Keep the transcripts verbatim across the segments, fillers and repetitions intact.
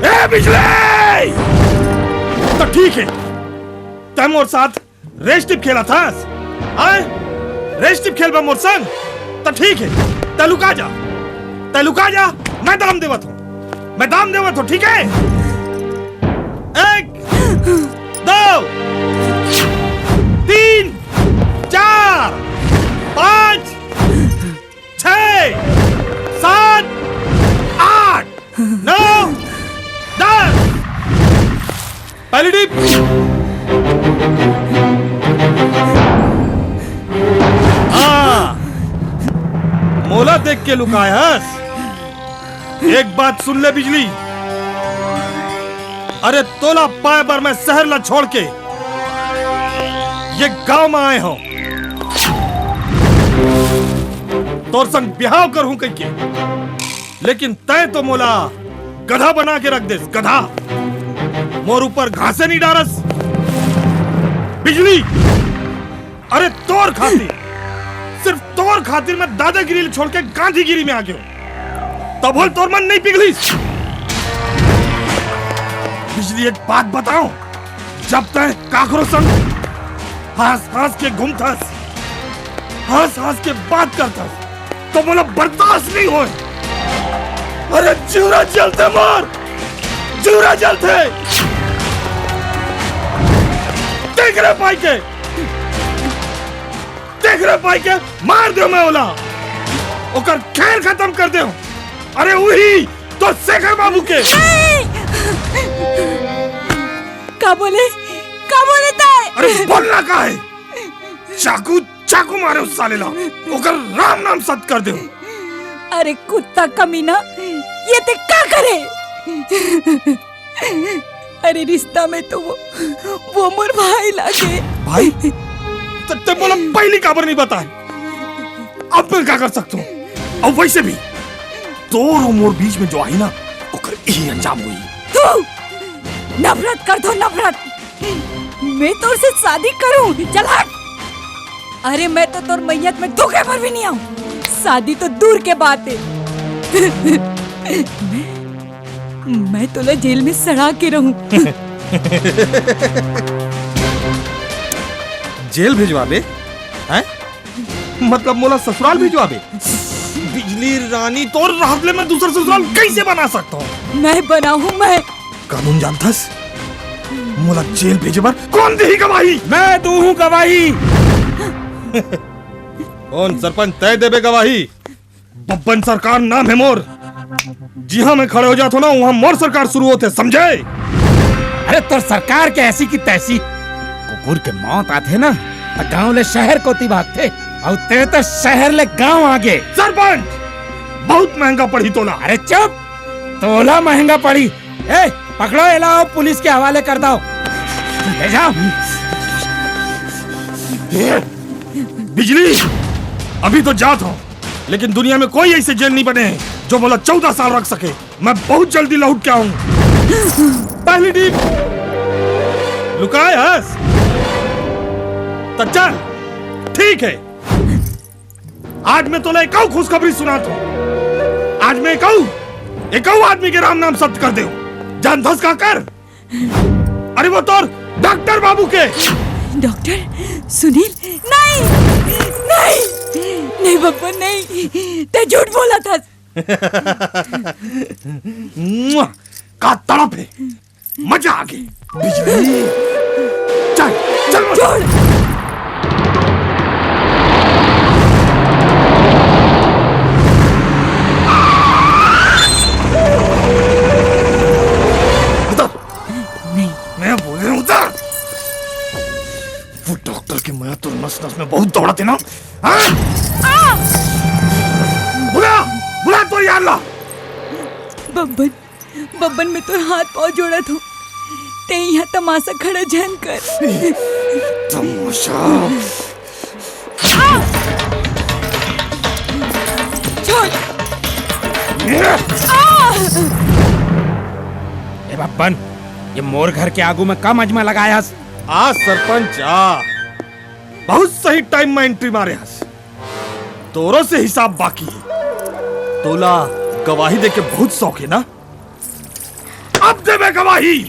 ए बिजली! तो ठीक है, तै मोर साथ रेस टिप खेलत हस? आय? रेस टिप खेलबे मोर संग? त ठीक हे, तै लुका जा, तै लुका जा, मैं दाम देवत हूँ, मैं दाम देवत हूँ, ठीक हे? एक, दो, तीन, चार, पाँच, छह, सात, आठ, नौ, दस। पहली टीप। हाँ, मोला देख के लुकाय हस। एक बात सुन ले बिजली, अरे तोला पाए बर मैं शहर ला छोड़ के ये गांव में आए हूँ, तोर संग बिहाव करहूं कहिके, लेकिन तैं तो मोला गधा बना के रख देस, गधा। मोर ऊपर घासे नहीं डारस। बिजली, अरे तोर खातिर, सिर्फ तोर खातिर मैं दादागिरी छोड़ के गांधीगिरी में आ गयो। तब होल तोर मन नहीं पिघलिस। बिजली, एक बात बताओ, जब तैं काकरो संग हंस हंस के घूमथस, हंस हंस के बात करथस, तो मोला बर्दाश्त नहीं होय। अरे जिउरा जलथे मोर, जिउरा जलथे। देख रे पाई के, देख रे पाई के, मार देव मैं ओला, ओकर खैर खत्म कर देव। अरे उही तो शेखर बाबू के। नहीं! का बोले? का बोले तैं? अरे बोलना का है? चाकू, चाकू मारे उस साले ला, ओकर राम नाम सत कर देव। अरे कुत्ता कमीना, ये तैं का करे? अरे रिश्ता में तो वो, वो मोर भाई लागे। भाई? त-, तैं मोला पहली काबर नहीं बताए? अब मैं का कर सकता हूँ? अब वैसे भी तोर अउ मोर बीच में जो आई ना, ओकर यही अंजाम हुई। तू नफरत कर दो, नफरत। मैं तोर से शादी करूं? चल हट। अरे मैं तो तोर मैयत में थूके बर भी नहीं आऊं। शादी तो दूर के बात है। मैं, मैं तोला जेल में सड़ा के रहूं। जेल भिजवाबे? हैं? मतलब मोला ससुराल भिजवाबे? बिजली रानी, तोर रहत ले मैं दूसर ससुराल कैसे बना सकता हूँ? मैं बनाहूँ, मैं। कानून जानथस? मोला जेल भेजे बर कौन देही गवाही? मैं दूहूँ गवाही। कौन सरपंच, तैं देबे गवाही? बब्बन सरकार नाम है मोर। जिहां मैं खड़े हो जात हूं ना, उहां मोर सरकार शुरू होथे, समझे? अरे तोर सरकार के ऐसी की तैसी। कुकुर के मौत आथे ना, त गांव ले शहर कोती भागथे, अउ तैं तो शहर ले गांव आगे। सरपंच, बहुत महंगा पड़ी तोला। अरे चुप, तोला महंगा पड़ी। ए, पकड़ो एला अउ पुलिस के हवाले कर दो। ले जाओ। ए, बिजली, अभी तो जात हूं, लेकिन दुनिया में कोई ऐसे जेल नहीं बने हैं जो मोला चौदह साल रख सके। मैं बहुत जल्दी लौट के आऊं। पहली टीप लुकाए हस? त चल, ठीक है, आज मैं तोला एक अउ खुशखबरी सुनात हूं। आज मैं एक अउ, एक अउ आदमी के राम नाम सत्य कर देव। जानथस का कर? अरे वो तोर डॉक्टर बाबू के। डॉक्टर सुनील? नहीं, नहीं, नहीं बब्बन, नहीं, तैं झूठ बोलथस। मुआ, का तड़प है, मजा आ गई। बिजली, चल, चल, मजा। छोड़। उतर। नहीं। मैं बोले उतर। वो डॉक्टर की मया तो नस नस में बहुत दौड़त हे ना। हाँ? आ! बुला, बुला तोर यार ला। बब्बन, बब्बन, मैं तोर हाथ पाँव जोड़त हूँ, तैं यहाँ तमाशा खड़ा झन कर। तमाशा? आ! छोड़। ये! आ! ए बब्बन, ये मोर घर के आगू में का मजमा लगाय हस? आ सरपंच आ, बहुत सही टाइम में एंट्री मारे हस। तोरो से हिसाब बाकी है। तोला गवाही देके बहुत शौक हे ना? अब देबे गवाही,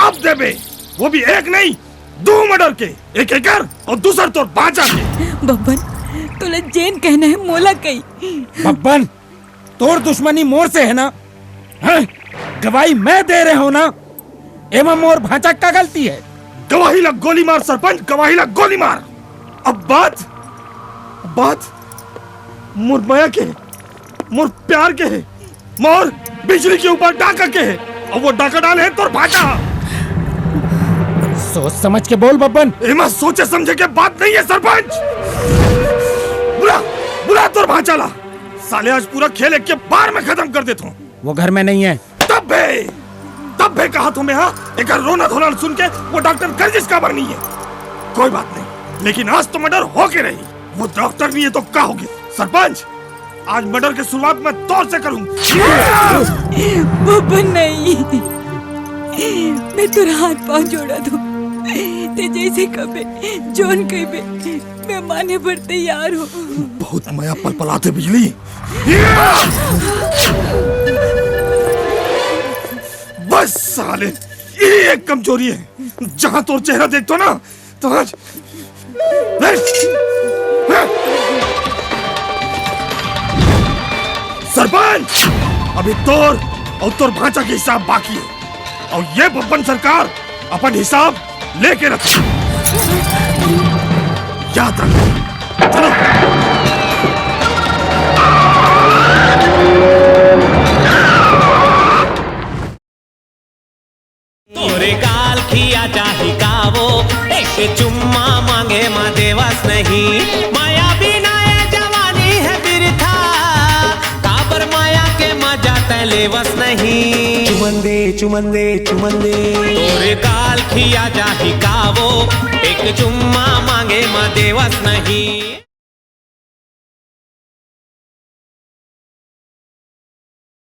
अब देबे, वो भी एक नहीं, दू मर्डर के, एक एकर अउ दूसर तोर भांचा के। बब्बन, तोला जेन कहना हे मोला कही। बब्बन, तोर दुश्मनी मोर से हे ना? हैं? गवाही मैं दे रहे हों ना? एमा मोर भांचा का गलती हे? गवाही ला गोली मार सरपंच, गवाही ला गोली मार। अब बात, अब बात मोर मया के हे, मोर प्यार के हे, मोर बिजली के ऊपर डाका के हे, अउ वो डाका डाले हे तोर भांचा। सोच समझ के बोल बब्बन। एमा सोचे समझे के बात नहीं हे सरपंच। बुला, बुला तोर भांचा ला। साले आज पूरा खेल एक के बार में खतम कर देथों। वो घर में नहीं हे। तब भी, तब भी कहा तुम्हें, हाँ, एकर रोना धोना सुन के वो डॉक्टर गर्जिस काबर नहीं हे। कोई बात नहीं, लेकिन आज तो मर्डर होके रही। वो डॉक्टर नहीं हे तो का होगे? सरपंच, आज मर्डर के शुरुआत मैं तोर से करूँ। बब्बन नहीं, मैं तोर हाथ पाँव जोड़त हों, ते जैसे कबे, जोन कहिबे, मैं माने बर तैयार हों। बहुत मया पलपलाथे बिजली। बस साले, ये एक कमजोरी हे। जहां तोर चेहरा देखथों ना, तो आज सरपंच, अभी तोर अउ तोर भांचा के हिसाब बाकी हे। अउ ये बब्बन सरकार अपन हिसाब लेके रख। याद रख। चलो। तोरे गाल खिया जाही कावो, एक चुम्मा मांगे मा देवस नहीं। माया बिना ये जवानी हे बिरथा, काबर माया के मजा तैं लेवस नहीं। चुमन दे, चुमन दे, चुमन दे। तोरे गाल खिया जाही कावो, एक चुम्मा मांगे मा देवस नहीं।